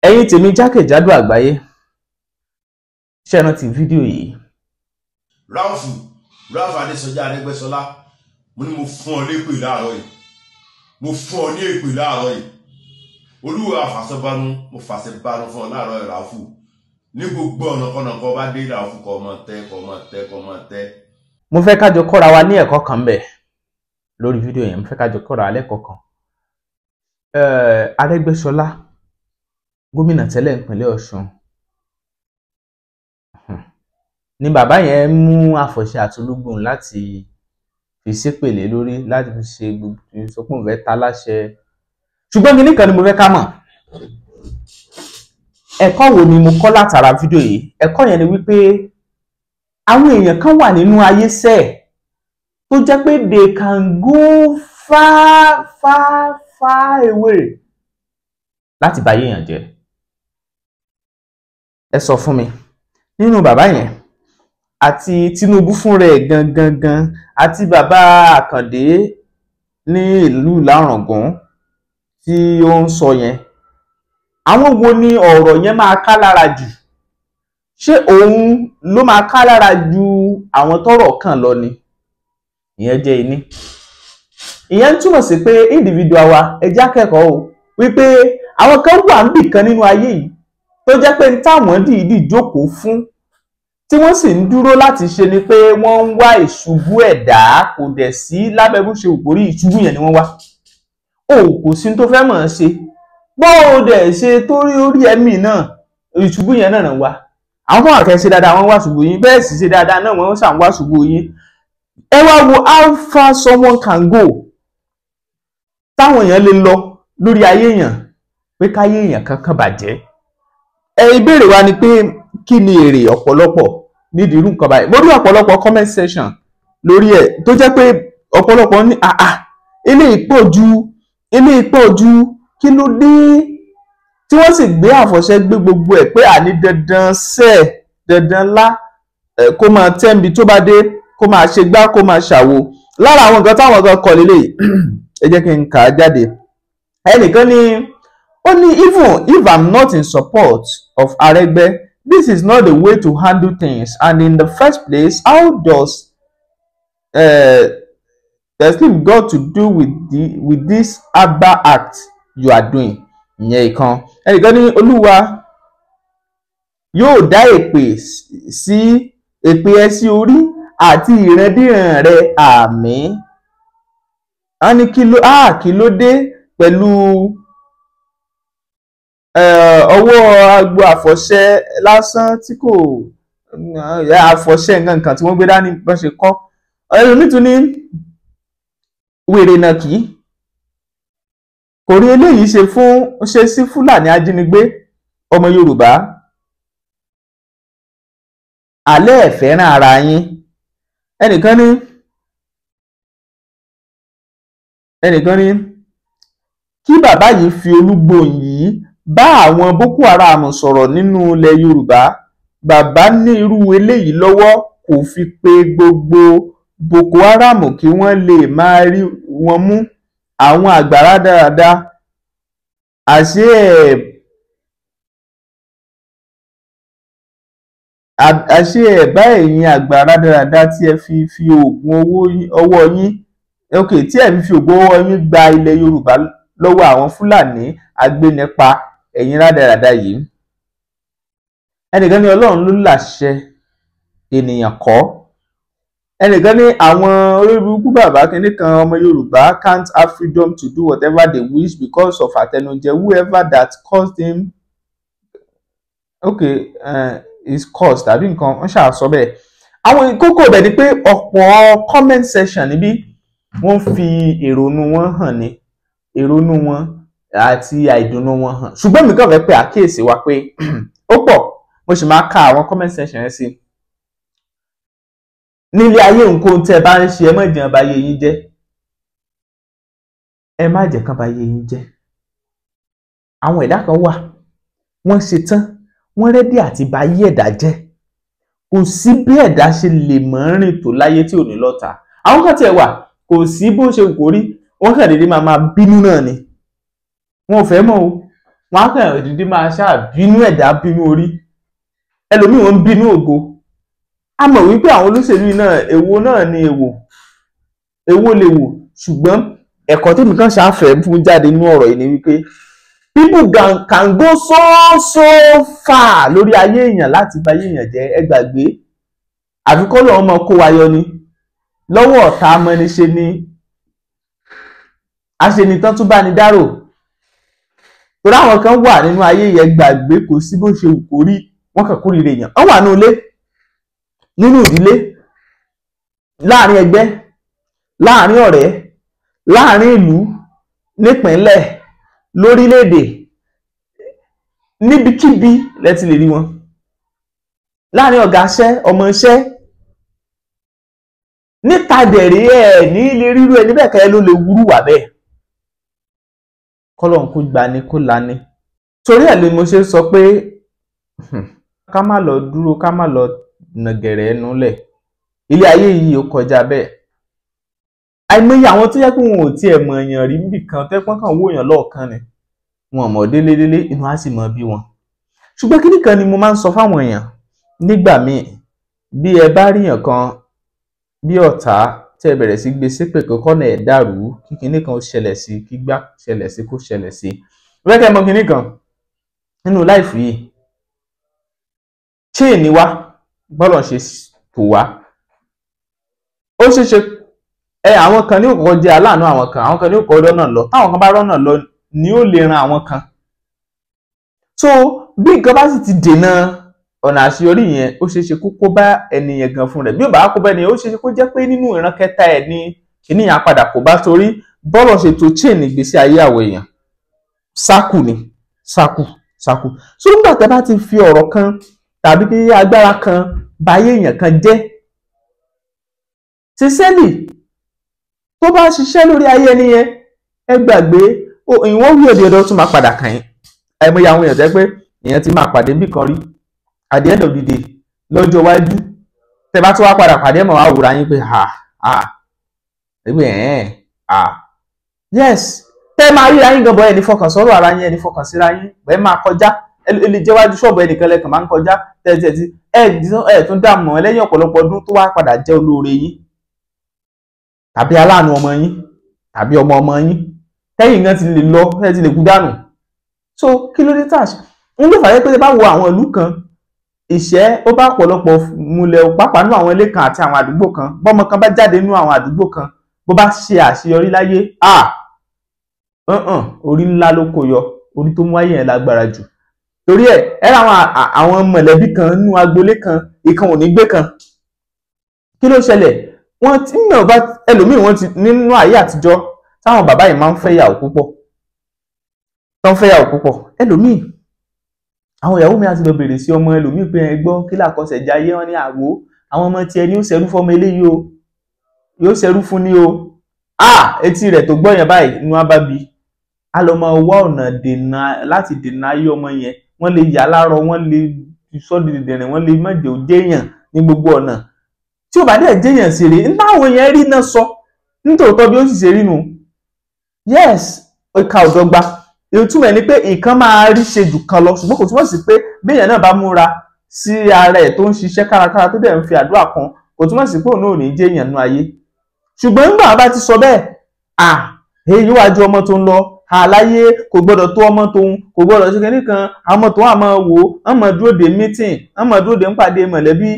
Ẹ̀yin tèmi jákèjádò àgbáyé, ṣé ẹ rántí fídíò yìí? Ráùfù Ráùfù Adésọjí Arẹ́gbẹ́ṣọlá, mo ní mo fún ọ lépè láàárọ̀ yìí, mo fún ọ ní èpè láàárọ̀ yìí. Olúwa àfàṣọbánu, mo fàṣẹ bánu fún ọ láàárọ̀ yìí. Ráùfù, ní gbogbo ọ̀nà kọ́nà kọ́ bá dé, Ráùfù, kọ́ ọmọ tẹ́, kọ́ ọmọ tẹ́, kọ́ ọmọ tẹ́. Mo fẹ́ ká jọ kọ́ra wa ní ẹ̀kọ́ kan bẹ̀ lórí fídíò yẹn. Mo fẹ́ ká jọ kọ́ra wa lẹ́kọ̀ọ́ kan. Arẹ́gbẹ́ṣọlá, gómìnà tẹ́lẹ̀ ìpínlẹ̀ Ọ̀ṣun ni bàbá yẹn mú àfọ̀ṣẹ àti Olúgbòhùn láti fi ṣépèlé lórí, láti fi ṣe gbogbo sọ pé òun fẹ́ ta láṣẹ. Ṣùgbọ́n kinní kan ni mo fẹ́ ká mọ̀. Ẹ̀kọ́ wo ni mo kọ́ látara fídíò yìí? Ẹ̀kọ́ yẹn ni wípé àwọn èèyàn kan wà nínú ayé sẹ́ẹ̀ tó jẹ́ pé they can go far, far, far away láti bá yéèyàn jẹ́. Ẹ sọ fún mi, nínú bàbá yẹn àti Tinubu fún rẹ̀ gangan gan àti bàbá Àkàndé ní ìlú Ìlá-Ọ̀ràngún tí ó ń sọ yẹn, àwọn wo ni ọ̀rọ̀ yẹn máa ká lára jù? Ṣé òun ló máa ká lára ju àwọn tọ́rọ̀ kàn lọ ni? Ìyẹn jẹ́ iní. Ìyẹn túmọ̀ sí pé individual wa, ẹ jẹ́ akẹ́kọ̀ọ́ o, wípé àwọn kan wà níbì kan nínú ayé yìí tó jẹ́ pé táwọn dìídì jókòó fún, tí wọ́n sì ń dúró láti ṣe ni pé wọ́n ń wá ìṣubú ẹ̀dá. Kò dẹ̀ sí lábẹ́ bó ṣe òkórí, ìṣubú yẹn ni wọ́n wá. O kò sí tó fẹ́ mọ̀ ọ́n ṣe, bó o dẹ̀ ṣe torí orí ẹ̀mí náà, ìṣubú yẹn náà wá. Àwọn kan wà kẹ́ ṣe dáadáa, wọ́n wá ṣubú yín. Bẹ́ẹ̀ sì ṣe dáadáa náà, wọ́n ṣàn wá ṣubú yín. Ẹ wá wo how far someone can go, táwọn èèyàn lè lọ lórí ayé èèyàn pé káyé èèyàn kankan bàjẹ́. Ẹ ìbéèrè wa ni pé kí ni èrè ọ̀pọ̀lọpọ̀ nídìí irú nǹkan báyìí? Mo rí ọ̀pọ̀lọpọ̀ comment section lórí ẹ̀ tó jẹ́ pé ọ̀pọ̀lọpọ̀ ní àà, eléyìí pọ̀ ju, eléyìí pọ̀ ju, kí ló dé? Tí wọ́n sì gbé àfọ̀ṣẹ gbé gbogbo ẹ̀ pé àní dandan sẹ́ẹ̀ dandan lá kó máa tẹ́ǹbi tó bá dé, kó máa ṣe gbá, kó máa ṣàwo. Lára àwọn nǹkan táwọn kan kọ lélẹ̀, ẹ jẹ́ kí n kà á jáde. Ẹnìkan ní, ó ní, "Even if I'm not in support of Aregbe, this is not the way to handle things, and in the first place, how does Teslim got to do with this Abba act you are doing?" Ìyẹn ìkan. Ẹnìkan ní, "Olúwa yóò dá èpè sí èpè ẹ sí orí àti ìrandíran rẹ, àmín." Wọ́n ní kí ló dé pẹ̀lú ọwọ́ agbo àfọ̀ṣẹ lásán tí kò àfọ̀ṣẹ nǹkan kan tí wọ́n gbé dání bọ́n ṣe kọ́? Ẹlòmíì tún ní, "Wèrè nàkí kò rí eléyìí ṣe fún ṣe sí Fúlàní ajínigbé ọmọ Yorùbá alẹ́ ẹ̀ fẹ́ràn ara yín." Ẹnìkan ní kí bàbá yìí fi Olúgbòhùn yìí bá àwọn Boko Haram sọ̀rọ̀ nínú ilẹ̀ Yorùbá. Bàbá ní irú eléyìí lọ́wọ́, kò fi pé gbogbo Boko Haram kí wọ́n lè máa rí wọn mú. Àwọn àgbàrá dáadáa, àṣé ẹ̀ bá ẹ̀yin àgbà rádaràda tí ẹ fi oògùn ọwọ́ yín, ok, tí ẹ fi oògùn ọwọ́ yín gba ilẹ̀ Yorùbá lọ́wọ́ àwọn Fúlàní agbénipa, ẹ̀yin rádaràda yìí. Ẹnìkan ní Ọlọ́run ló láṣẹ, ènìyàn kọ́. Ẹnìkan ní àwọn olórí burúkú bàbá kínní kan, ọmọ Yorùbá can't have freedom to do whatever they wish because of àtẹnujẹ. Whoever that caused him, okay, is caused tàbí nǹkan wọ́n ṣáà sọ bẹ́ẹ̀. Àwọn kókó ibẹ̀ ni pé ọ̀pọ̀ comment section níbí, wọ́n fi èrònú wọn hàn ní èrònú wọn àti àìdùnnú wọn hàn. Ṣùgbọ́n mi kàn fẹ́ pé àkíyèsí wa pé ó pọ̀, mo sì máa ka àwọn comment section yẹn sí. Nílé ayé, nǹkan tẹ́ ẹ bá ń ṣe, ẹ má jẹ́ ba ayé yín jẹ́, ẹ má jẹ́ kán ba ayé yín jẹ́. Àwọn ẹ̀dá kan wà, wọ́n ṣe tán, wọ́n ready àti ba ayé ẹ̀dá jẹ́. Kò sí bí ẹ̀dá ṣe lè mọ̀ ń rìn tó láyé tí ò ní lọ́ta. Àwọn kan tiẹ̀ wà, kò sí bó ṣe kò rí, wọ́n kàn déédéé máa máa bínú náà ni. Wọn ò fẹ́ mọ̀ o. Wọn á kàn dídí máa ṣáà bínú ẹ̀dá, bínú orí ẹlòmíì, wọn ń bínú ògo. A mọ̀ wípé àwọn olóṣèlú náà, èwo náà ni èwo, èwo lè wò. Ṣùgbọ́n ẹ̀kọ́ tèmi kan ṣàfẹ́ fún jáde nínú ọ̀rọ̀ yìí ni wípé people can go so so far lórí ayé èèyàn láti bà ayé èèyàn jẹ́. Ẹ gbàgbé, àfi kọ́ lọ́wọ́ ọmọ kó wa yọ ni lọ́wọ́ ọ̀tá amọ́niṣe ni aṣenitán tún bá ní dárò. Torí àwọn kan wà nínú ayé yẹn, gbàgbé, kò sí bó ṣe wù kó rí, wọ́n kàn kórìíra èèyàn. Wọ́n wà nínú ilé, nínú ìdílé, láàrin ẹgbẹ́, láàrin ọ̀rẹ́, láàrin ìlú, nípínlẹ̀, lórílẹ̀-èdè, níbikíbi lẹ ti lè rí wọn, láàrin ọ̀gá iṣẹ́, ọmọ iṣẹ́, níta dẹ̀rẹ̀ ẹ̀ ní ilé rírú ẹni bẹ́ẹ̀ kẹ́ ló lè wúrú wà bẹ́ẹ̀. Kọ́lọ́n kó gbani kó lani. Torí ẹ̀ ló mo ṣe sọ pé ká má lọ dúró, ká má lọ nàgẹ̀rẹ̀ ẹnu lẹ̀. Ilé ayé yìí ó kọjá bẹ́ẹ̀. Àìmọye àwọn tó yẹ kó wọn ò tiẹ̀ mọ̀ èèyàn rí níbì kan, tó yẹ kó kàn wó èèyàn lọ́ọ̀kan ni wọn mọ̀ délédélé, inú á sì mọ̀ bí wọn. Ṣùgbọ́n kíní kan ni mo máa ń sọ fáwọn èèyàn nígbà míì: bí ẹ bá ríyàn kan bí ọ̀tá, tẹ́ ẹ bẹ̀rẹ̀ sí gbé ṣépè pé kọ́nà ẹ̀ dàrú, kí kinní kan ó ṣẹlẹ̀ sí, kí gbá ṣẹlẹ̀ sí, kó ṣẹlẹ̀ sí. Fẹ́ kẹ́ mọ̀ kinní kan nínú life yìí, chain ni wá bọ́lọ̀ ṣe tò wá. Ó ṣeé ṣe ẹ àwọn kan ní òkòkò jẹ́ aláàánú àwọn kan, àwọn kan ní òkòkò rọ́nà lọ. Táwọn kan bá rọ́nà lọ ni ó lè ran àwọn kan. So bí nǹkan bá sì ti dènà ọ̀nà àṣeyọrí yẹn, ó ṣeé ṣe kó kó bá ẹni yẹn gan fún rẹ̀. Bí ó bá kó bá ẹni yẹn, ó ṣeé ṣe kó jẹ́ pé nínú ìran kẹta ẹ̀ ni kìíní yẹn á padà kó bá, torí bọ́lọ̀ ṣe tó chain ìgbésí ayé àwọn èèyàn, sákù ni, sákù sákù. So nígbà tẹ́ bá ti fi ọ̀rọ̀ kan tàbí kí agbára kan báyé èèyàn kan jẹ́, sincerely, tó bá ṣiṣẹ́ lórí ayé ẹni yẹn, ẹ gbàgbé, ìwọ́n wí òde ọdọ tún máa padà kàn yín. Àìmọye àwọn èèyàn tẹ́ pé èèyàn ti máa pàdé níbì kan rí, at the end of the day, lọ́jọ́ iwájú, tẹ́ bá tún wá padà pàdé, mọ̀ wá wúra yín pé ha ha, ẹgbẹ́ ẹ̀ ha, yes, tẹ́ máa ríra yín gan bọ́, ẹni fọkàn sọ́rọ̀ ara yín, ẹni fọkàn síra yín bẹ́ẹ̀ máa kọjá. Ẹ lè jẹ́ wájú ṣọ́ọ̀bù ẹnìkan lẹ́kàn máa ń kọjá tẹ́tẹ́tí, ẹ tún dààmú ẹ lẹ́yìn ọ̀pọ̀lọpọ̀ ọdún, tó wá padà jẹ́ olóore yín tàbí aláàánú ọmọ yín tàbí ọmọ ọmọ yín, tẹ́yìn gan ti lè lọ, ẹ ti lè kú dànù. So kí ló dé tá ń ló fàyẹ pé bá wo àwọn ìlú kan, ìṣẹ́ ó bá ọ̀pọ̀lọpọ̀ múlẹ̀, pàápàá nú àwọn ilé kan àti àwọn àdúgbò kan. Bọ́mọ kan bá jáde nú àwọn àdúgbò kan, bó bá ṣe àṣeyọrí láyé, orí ńlá ló kó yọ, orí tó mú ayé yẹn lágbára jù. Torí ẹ ẹ ra àwọn mọ̀lẹ́bí kan nú agboolé kan, ìkan ò ní gbé kan. Kí ló ṣẹlẹ̀? Wọ́n ti ń bá ẹlòmíì, wọ́n ti nínú ayé àtijọ́ táwọn bàbá yìí máa ń fẹ́ yàwó púpọ̀, tán fẹ́ yàwó púpọ̀. Ẹlòmíì, àwọn ìyàwó mi àti lọ bèrè sí ọmọ ẹlòmíì pé ẹ gbọ́, kí làkọsẹ̀ jayé wọn ní àwò àwọn ọmọ tiẹ̀ ní ó ṣẹrú fọmọ eléyìí o, yóò ṣẹrú fún ni o. Etí rẹ̀ tó gbọ́ yẹn báyìí, inú á bá bi, á lọ máa wá ọ̀nà dènà láti dènà ayé ọmọ yẹn. Wọ́n lè yà lárọ, wọ́n lè sọ́ dìdìrìn, wọ́n lè má jẹ́ òjéèyàn ní gbogbo ọ̀nà. Tí ò bá dẹ̀ jẹ́yàn sí rèé nítawọn yẹn rí náà sọ nítòótọ́ bí ó sì ṣe rí nu. Yes, ìka ọ̀dọ́gba. Ìtumọ̀ ẹ̀ ni pé nǹkan máa rí ṣe jù kan lọ, ṣùgbọ́n kò túmọ̀ sí pé béèyàn náà bá múra sí ara ẹ̀, tó ń ṣiṣẹ́ kárakára, tó dẹ̀ ń fi àdúrà kan, kò túmọ̀ sí pé òun náà ò ní jẹ́yàn nú ayé. Ṣùgbọ́n nígbà bá ti sọ bẹ́ẹ̀, èyí wá ju ọmọ tó ń lọ àláyé, kò gbọ́dọ̀ tó ọmọ tóun, kò gbọ́dọ̀ ṣe kínní kan, àwọn ọmọ tó wà máa wò ó, wọ́n máa dúró de meeting, wọ́n máa dúró de ń pàdé mọ̀lẹ́bí,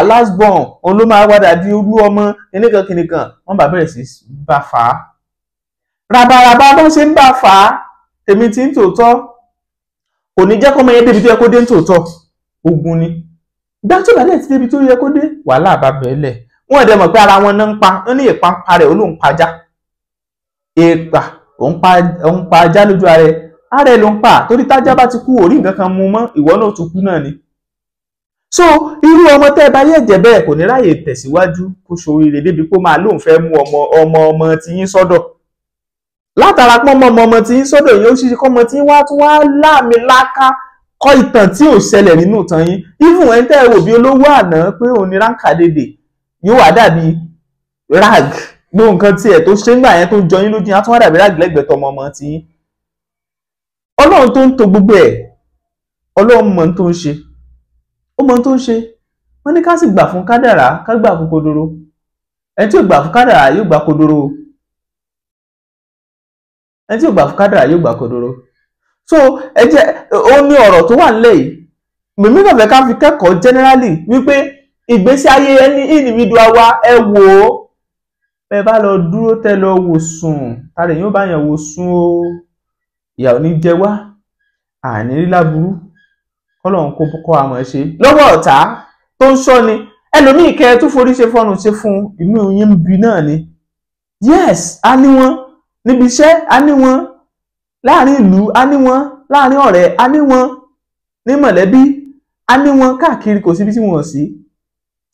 last born òun ló máa padà di olú ọmọ kínní kan kínní kan. Wọ́n bá bẹ̀rẹ̀ sí bá fà á rabaraba. Bó ṣe ń bá fà á, tèmi tí ń tòótọ́ kò ní jẹ́ kọ́mọ yẹn débi tó yẹ kó dé ń tòótọ́. Ogun ni ìgbà tó bá dẹ̀ ti débi tó yẹ kó dé, wàhálà bá bẹ̀ẹ́ lẹ̀. Wọ́n dẹ̀ mọ̀ pé ara wọn náà ń pa wọ́n ní ìpa ń parẹ́, olóhùn pajá èèpà, òun pa ajá lójú ara ẹ, ara ẹ ló ń pa, torí tájá bá ti kú, orí nǹkan kan mú mọ́, ìwọ náà tún kú náà ni. So irú ọmọ tẹ́ ẹ bá yẹ̀ jẹ́ bẹ́ẹ̀ kò ní ráyè tẹ̀síwájú kó ṣoríire débi kó máa lóun fẹ́ mú ọmọ ọmọ ọmọ tí yín sọ́dọ̀. Látara pọ́n mọ́ ọmọ ọmọ tí yín sọ́dọ̀ yìí, ó ṣeéṣe kọ́mọ tí yín wá tún wá láàmì láká kọ́ ìtàn tí ò ṣẹlẹ̀ nínú ìtàn yín. Even ẹni tẹ́ ẹ wò bí olówó àná pé òun ni ránkà dédè, yóò wá dàbí rag. Gbogbo nǹkan tiẹ̀ tó ṣe ń gbà yẹn tó ń jọ yín lójú yẹn á tún wá dàbí rag lẹ́gbẹ̀ẹ́ tọmọ ọmọ tí yín. Ọlọ́run tó ń to gbogbo ẹ̀, Ọlọ́run mọ̀ tó ń ṣe, ó mọ̀ tó ń ṣe. Wọ́n ní ká sì gbà fún kádàrá, ká gbà fún kodoro. Ẹni tí ò gbà fún kádàrá yóò gbà kodoro. Ẹni tí ò gbà fún kádàrá yóò gbà kodoro. So ẹ jẹ́ ó ní ọ̀rọ̀ tó wà nílẹ̀ yìí, mèmí kàn fẹ́ ká fi kẹ́kọ̀ọ́ generally wípé ìgbésí ayé ẹni individual wa, ẹ wò ó, bẹ́ẹ̀ bá lọ dúró tẹ́ lọ wò sùn, tàbí yóò bá yẹn wò sùn o, ìyà ò ní jẹ wá, àní rí láburú. Kọ́lọ́run kó kọ́ àmọ́ ṣe lọ́wọ́ ọ̀tá tó ń ṣọ́ ni. Ẹlòmíì kẹ tó forí ṣe fọ́nù ṣe fún inú yín ń bi náà ni. Yes, a ní wọn níbi iṣẹ́, a ní wọn láàrin ìlú, a ní wọn láàrin ọ̀rẹ́, a ní wọn ní mọ̀lẹ́bí, a ní wọn káàkiri, kò síbi tí wọn ò sí.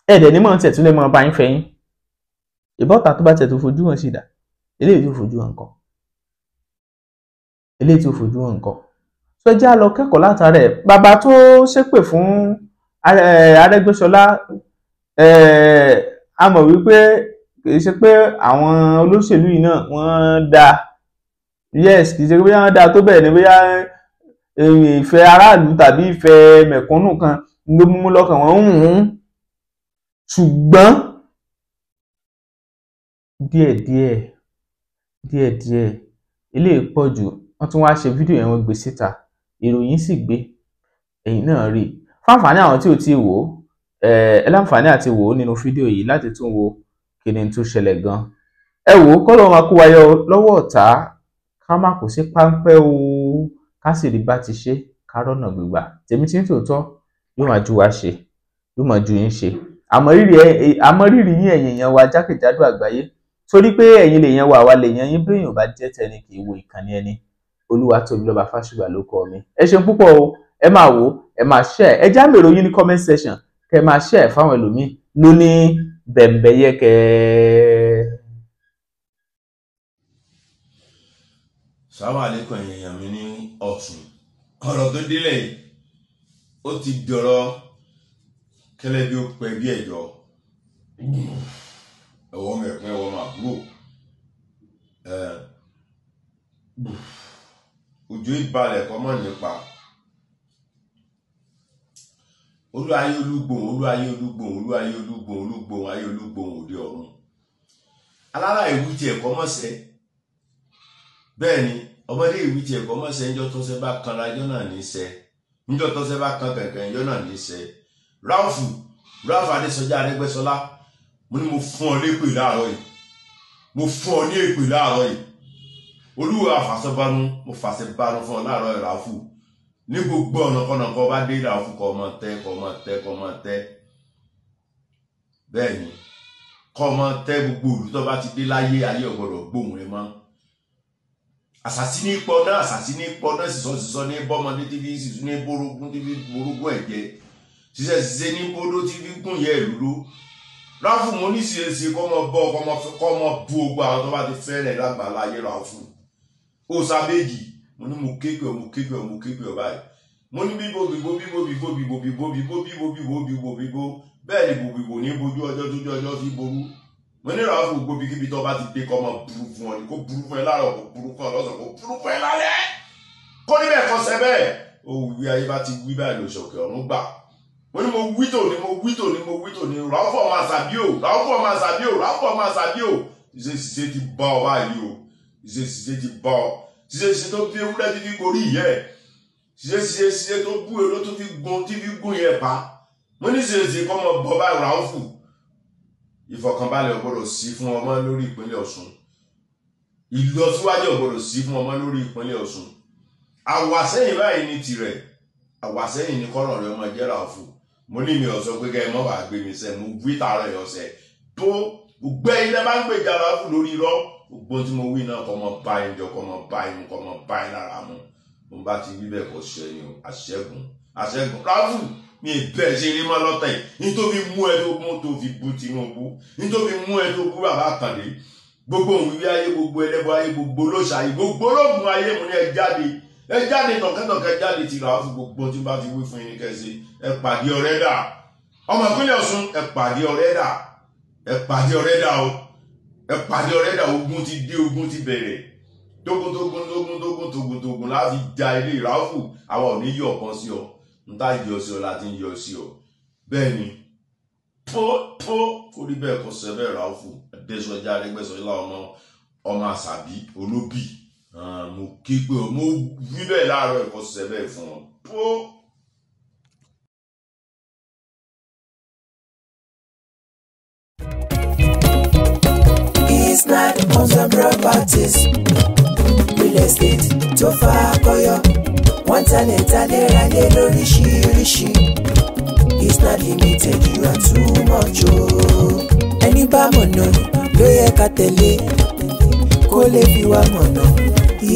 Ẹ̀ẹ́dẹ̀ ní mọ̀ tẹ̀ tún lè mọ bá yín fẹ́yìn. Ìbọ́ta tó bá tẹ̀ tó fojú hàn sí dà, eléyìí tó fojú hàn kọ́, eléyìí tó fojú hàn kọ́. Tó jẹ́ á lọ kẹ́kọ̀ọ́ látara ẹ̀. Bàbá tó ṣépè fún Arẹ́gbẹ́ṣọlá, a mọ̀ wípé kì í ṣe pé àwọn olóṣèlú yìí náà wọ́n dáa. Yes, kì í ṣe pé bóyá wọ́n dáa tó bẹ́ẹ̀ ni, bóyá ìfẹ́ aráàlú tàbí ìfẹ́ mẹ̀kúnnù kan ló mú lọ́kàn wọn ń hùn. Ṣùgbọ́n díẹ̀díẹ̀ díẹ̀díẹ̀ eléyìí pọ̀ jù. Wọ́n tún wá ṣe fídíò yẹn, wọ́n gbé síta, ìròyìn sì gbé, ẹ̀yin náà rí i. Fáǹfààní àwọn tí ò tí ì wò ó, ẹ láǹfààní àti wò ó nínú fídíò yìí láti tún wo kí ni tó ṣẹlẹ̀ gan. Ẹ wò ó, kọ́ ló máa kó wa yọ lọ́wọ́ ọ̀tá, ká má kó sí páńpẹ́ o, ká sì rí bá ti ṣe, ká rọ́nà gbígbà. Tèmi tí ń tòótọ́ yóò máa ju wa ṣe, yóò máa ju yín ṣe. Àmọ́ rírì yín ẹ̀yin èèyàn wa jákèjádò àgbáyé, torí pé ẹ̀yin lè yan wa, àwa lè yan yín. Bí èèyàn bá jẹ́ tẹni kì í wo ìkànnì ẹni. Olúwatóbilọ́ba Fásùgbà ló kọ mi. Ẹ ṣeun púpọ̀ o, ẹ máa wò, ẹ máa share, ẹ já mèrò yín ní comment section, kẹ máa share fáwọn ẹlòmíì lóní bẹ̀m̀bẹ̀yẹkẹ. Sàlámù aláìkùm ẹ̀yin èèyàn mi ní Ọ̀ṣun. Ọ̀rọ̀ tó délẹ̀ yìí ó ti dọ̀rọ̀ kẹlẹ́ bí ó pẹ́ bí ẹ̀jọ́. Ẹ̀wọ́ mẹ̀kún, ẹ̀wọ́ màbúrò, òjò ìbalẹ̀ kọ́ mọ̀ nípa. Olúayé olúgbòhùn, olúayé olúgbòhùn, olúayé olúgbòhùn, olúgbòhùn ayé olúgbòhùn òde ọ̀run. Alára ìwí tiẹ̀ kọ́ mọ̀sẹ̀. Bẹ́ẹ̀ ni ọmọdé ìwí tiẹ̀ kọ́ mọ̀sẹ̀. Ńjọ́ tọ́sẹ̀ bá kanra ẹjọ́ náà ní í sẹ́, ńjọ́ tọ́sẹ̀ bá kan kẹ̀kẹ́ ẹjọ́ náà ní í sẹ́. Ráùfù Ráùfù Adésọjá Arẹ́gbẹ́ṣọlá, mo ní mo fún ọ lépè láàárọ̀ yìí, mo fún ọ ní èpè láàárọ̀ yìí. Olúwa àfàsọ́bánú, mo fàṣẹ bánú fún ọ láàárọ̀ yìí Ráùfù. Ní gbogbo ọ̀nà kọ́nà kọ́ bá dé Ráùfù, kọ́ ọmọ tẹ́, kọ́ ọmọ tẹ́, kọ́ ọmọ tẹ́. Bẹ́ẹ̀ ni kọ́ ọmọ tẹ́ gbogbo òlù tó bá ti dé láyé, ayé ò gbọ́dọ̀ gbóhùn rẹ mọ́. Àṣàsí ní pọ̀ náà, àṣàsí ní pọ̀ náà, sísọ sísọ ní bọ́mọdé tí fi sísọ ní borógún tí fi borógún ẹ̀jẹ̀, ṣiṣẹ́ ṣiṣẹ́ ní bódó tí fi gùn yẹ ìlú. Ráùfù mo ní ṣe kọ́ ọmọ bọ́, kọ́ ọmọ bu ogbó àwọn tó bá ti fẹ́rẹ̀ lágbàlá ayé Ráùfù. Ó sábẹ́jì, mo ní mo képe ọ, mo képe ọ, mo képe ọ báyìí. Mo ní bíbo bíbo bíbo bíbo bíbo bíbo bíbo bíbo bíbo bíbo bíbo, bẹ́ẹ̀ ni bòbìbò ní bojú ọjọ́ tójú ọjọ́ fi ború. Mo ní Ráùfù gbogbo ibikíbi tó bá ti dé kọ́ ọmọ burú fún ọ ni, kó burú fún ẹ láàárọ̀, kó burú fún ọ lọ́sàn-án, kó burú fún ẹ lálẹ́. Kó níbẹ̀ kọ́ sẹ́ bẹ́ẹ̀. Ó wí ayé bá ti wí báyìí lòṣọ̀kẹ́ ọ̀run gbà. Mo ní mo wí tòní, mo wí tòní, mo wí tòní. Ráùfù ọmọ àṣàbí o, Ráùfù ọmọ àṣàbí o, Ráùfù ọmọ àṣàbí o. Ṣiṣẹ́ ṣiṣẹ́ ti bá ọ báyìí o, ṣiṣẹ́ ṣiṣẹ́ ti bá ọ. Ṣiṣẹ́ ṣiṣẹ́ tó bí ewúrẹ́ ti fi gorí ìyẹ́ ẹ̀. Ṣiṣẹ́ ṣiṣẹ́ ṣiṣẹ́ tó bú èrò tó fi gun tí fi gún yẹn pa. Mo ní ṣiṣẹ́ ṣiṣẹ́ kọ́ mọ bọ́ báyìí Ráùfù. Ìfọ̀kànbalẹ̀ ò gbọ́dọ̀ sí fún ọmọ lórí ìpínlẹ̀ Ọ̀ṣun. Ìlọsíwájú ò gbọ́dọ̀ sí fún ọmọ lórí ìpínlẹ̀ Ọ̀ṣun. Àwàsẹ́yìn báyìí ní tirẹ̀. Àwàsẹ́yìn ní kọ́rọ̀ rẹ̀ ọmọ jẹ́ Ráùfù. Mo ní mi ò sọ pé kẹ́ ẹ mọ́ wàá gbé mi sẹ́, mo wí tààrọ̀ ẹ̀ ọ̀sẹ̀ tó gbogbo ẹ̀yin lẹ́ bá ń gbèjà Ráùfù lórí irọ́. Gbogbo tí mo wí náà kọ́ mọ bá yín jọ, kọ́ mọ bá yín mu, kọ́ mọ bá yín lára mu. Mo bá ti wí bẹ́ẹ̀ kọ́ ṣe ni o, àṣẹ́gun, àṣẹ́gun. Ráùfù mi bẹ́ẹ̀ ṣe rí mọ́ lọ́tẹ̀ yìí. Nítorí mú ẹ tó mú tó fi bú Tinubu, nítorí mú ẹ tó bú bàbá Àkàndé, gbogbo òwúwí ayé, gbogbo ẹlẹ́bọ ayé, gbogbo olóṣà ayé, gbogbo ológun ayé, mo ní ẹ jáde, ẹ jáde tọ̀kẹ́tọ̀kẹ́ jáde ti Ráùfù. Gbogbo tí n bá ti wí fún yín ní kẹ́sì, ẹ pàdé ọ̀rẹ́ dà. Ọmọ ìpínlẹ̀ Ọ̀ṣun, ẹ pàdé ọ̀rẹ́ dà, ẹ pàdé ọ̀rẹ́ dà o, ẹ pàdé ọ̀rẹ́ dà. Ogun ti dé, ogun ti bẹ̀rẹ̀. Tógúntógún tógún tógún tógún tógún láti ja ilé Ràúfù. Àwa ò ní yọ ọ̀kan sí ọ, n tá yọ sí ọ láti ń yọ sí ọ. Bẹ́ẹ̀ ni, pó pó kó rí bẹ́ẹ̀, kó sẹ bẹ́ẹ̀. Ràúfù Adésọjí Arẹ́gbẹ́ṣọlá, ọmọ ọmọ Àṣàbí olóbì, mo kí pé mo wí bẹ́ẹ̀ láàárọ̀, ẹ̀kọ́ sẹ bẹ́ẹ̀ fún ọ. Pó. Isnad Homes and Properties, real estate tó fakọyọ. Wọ́n talẹ̀ talẹ̀ ralẹ̀ lóríṣiríṣi. Isnad Limited, you are too much o. Ẹni bá mọ̀nà ló yẹ ká tẹ̀lé, kó lè fi wá mọ̀nà.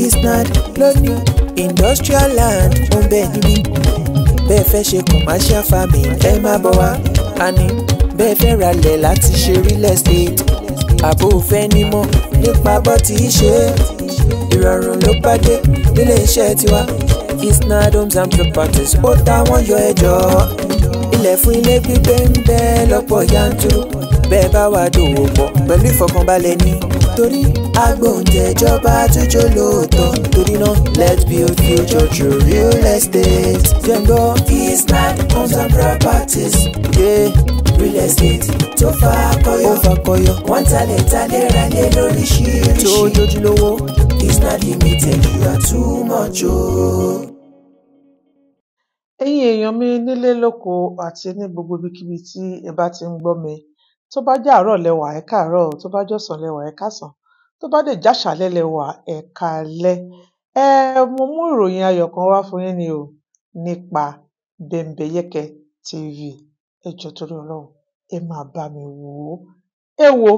Isnad lóní industrial land ó ń bẹ níbí. Bẹ́ẹ̀ fẹ́ ṣe commercial farming, ẹ má bọ̀ wá. Àní bẹ́ẹ̀ fẹ́ ralẹ̀ láti ṣe real estate, àbò fẹ́ nímọ̀ nípa bó ti ṣe é, ìrọ̀rùn ló bá dé nílé iṣẹ́ tiwa. Isnad Homes and Properties, ó táwọn yọ ẹjọ́. Ilẹ̀ fún ilé gbígbé ń bẹ lọ́pọ̀ yanturu. Bẹ́ẹ̀ bá wà dòwò pọ̀ pẹ̀lú ìfọkànbalẹ̀ ní, torí agbóǹtẹ̀jọba tó jó lóòótọ́. Torí náà, let's build future through real estate. Jẹ́ngbọ́ Isnad Homes and Properties, yeah. Real estate tó fakọyọ, ó fakọyọ. Wọ́n talẹ̀ talẹ̀ ralẹ̀ lóríṣiríṣi tó jójúlówó. Isnad Limited, you are too much o. Ẹ̀yin èèyàn mi nílé lóko àti ní gbogbo ibikíbi tí ẹ bá ti ń gbọ́ mi, tó bá jẹ́ àárọ̀ lẹ wà, ẹ káàárọ̀ o, tó bá jọ̀sán lẹ wà, ẹ káàsán, tó bá dẹ̀ jáṣàálẹ́ lẹ wà, ẹ káalẹ́. Mo mú ìròyìn ayọ̀ kan wá fún yín ni o nípa Bembeyeke TV. Ẹ jọ̀ọ́, torí Ọlọ́run, ẹ máa bá mi wò ó. Ẹ wo,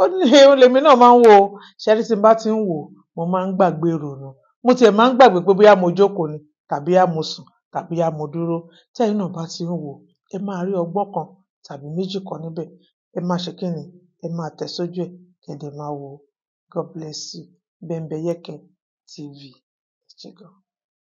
ó ní òun lèmi náà máa ń wò ó. Ṣé rí, tí n bá ti ń wò ó, mo máa ń gbàgbé ìrònú. Mo tiẹ̀ máa ń gbàgbé pé bóyá mo jókòó ni tàbí bóyá mo sùn tàbí bóyá mo dúró. Tẹ́yin náà bá ti ń wò ó, ẹ máa rí ọgbọ́n kan tàbí méjì kan níbẹ̀. Ẹ máa ṣe kí ni? Ẹ máa tẹ̀ sójú ẹ̀, kẹ́ dẹ̀ máa wò ó. God bless you. Bembeyeke TV. Ẹ ṣé gan.